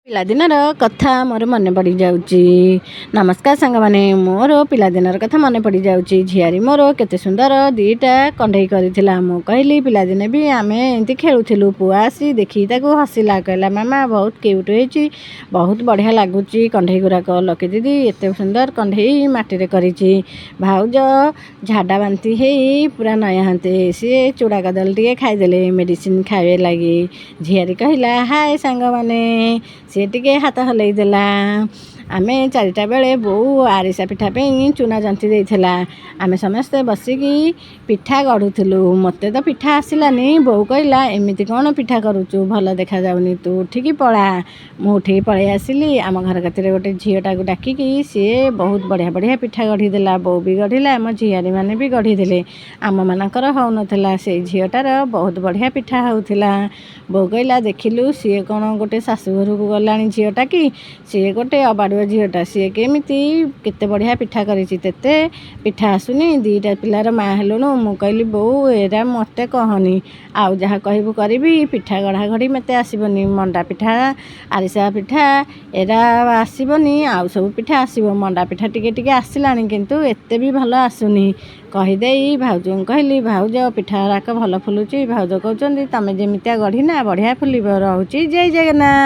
ପିଲାଦିନର କଥା ମୋର ମନେ ପଡ଼ିଯାଉଛି। ନମସ୍କାର ସାଙ୍ଗମାନେ, ମୋର ପିଲାଦିନର କଥା ମନେ ପଡ଼ିଯାଉଛି। ଝିଆରୀ ମୋର କେତେ ସୁନ୍ଦର ଦୁଇଟା କଣ୍ଢେଇ କରିଥିଲା। ମୁଁ କହିଲି, ପିଲାଦିନେ ବି ଆମେ ଏମିତି ଖେଳୁଥିଲୁ। ପୁଅ ଆସି ଦେଖିକି ତାକୁ ହସିଲା, କହିଲା, ମାମା ବହୁତ କ୍ୟୁଟ୍ ହେଇଛି, ବହୁତ ବଢ଼ିଆ ଲାଗୁଛି କଣ୍ଢେଇ ଗୁଡ଼ାକ। ଲକି ଦିଦି ଏତେ ସୁନ୍ଦର କଣ୍ଢେଇ ମାଟିରେ କରିଛି। ଭାଉଜ ଝାଡ଼ା ବାନ୍ତି ହେଇ ପୁରା ନୟାନ୍ତେ, ସିଏ ଚୂଡ଼ା କଦଳୀ ଟିକେ ଖାଇଦେଲେ ମେଡ଼ିସିନ ଖାଇବା ଲାଗି। ଝିଆରୀ କହିଲା, ହାଏ ସାଙ୍ଗମାନେ, ସିଏ ଟିକେ ହାତ ହଲେଇ ଦେଲା। ଆମେ 4ଟା ବେଳେ ବୋଉ ଆରିସା ପିଠା ପାଇଁ ଚୁନା ଜନ୍ତି ଦେଇଥିଲା। ଆମେ ସମସ୍ତେ ବସିକି ପିଠା ଗଢ଼ୁଥିଲୁ। ମୋତେ ତ ପିଠା ଆସିଲାନି। ବୋଉ କହିଲା, ଏମିତି କ'ଣ ପିଠା କରୁଛୁ, ଭଲ ଦେଖାଯାଉନି, ତୁ ଉଠିକି ପଳା। ମୁଁ ଉଠିକି ପଳେଇ ଆସିଲି। ଆମ ଘର କତିରେ ଗୋଟେ ଝିଅଟାକୁ ଡାକିକି ସିଏ ବହୁତ ବଢ଼ିଆ ବଢ଼ିଆ ପିଠା ଗଢ଼ିଦେଲା। ବୋଉ ବି ଗଢ଼ିଲା, ଆମ ଝିଆରୀମାନେ ବି ଗଢ଼ିଦେଲେ। ଆମମାନଙ୍କର ହେଉନଥିଲା, ସେଇ ଝିଅଟାର ବହୁତ ବଢ଼ିଆ ପିଠା ହେଉଥିଲା। ବୋଉ କହିଲା, ଦେଖିଲୁ, ସିଏ କ'ଣ ଗୋଟେ ଶାଶୁଘରକୁ ଗଲାଣି ଝିଅଟା କି? ସିଏ ଗୋଟେ ଅବାଡ଼ୁଅ ଝିଅଟା, ସିଏ କେମିତି କେତେ ବଢ଼ିଆ ପିଠା କରିଛି, ତତେ ପିଠା ଆସୁନି, ଦୁଇଟା ପିଲାର ମା ହେଲୁଣୁ। ମୁଁ କହିଲି, ବୋଉ, ଏରା ମୋତେ କହନି, ଆଉ ଯାହା କହିବୁ କରିବି, ପିଠା ଗଢ଼ା ଗଢ଼ି ମୋତେ ଆସିବନି। ମଣ୍ଡା ପିଠା, ଆରିସା ପିଠା ଏରା ଆସିବନି, ଆଉ ସବୁ ପିଠା ଆସିବ। ମଣ୍ଡା ପିଠା ଟିକେ ଟିକେ ଆସିଲାଣି, କିନ୍ତୁ ଏତେ ବି ଭଲ ଆସୁନି। କହିଦେଇ ଭାଉଜଙ୍କୁ କହିଲି, ଭାଉଜ, ପିଠା ଗୁଡ଼ାକ ଭଲ ଫୁଲୁଛି? ଭାଉଜ କହୁଛନ୍ତି, ତମେ ଯେମିତିଆ ଗଢ଼ିନା ବଢ଼ିଆ ଫୁଲିବ। ରହୁଛି, ଜୟ ଜଗନ୍ନାଥ।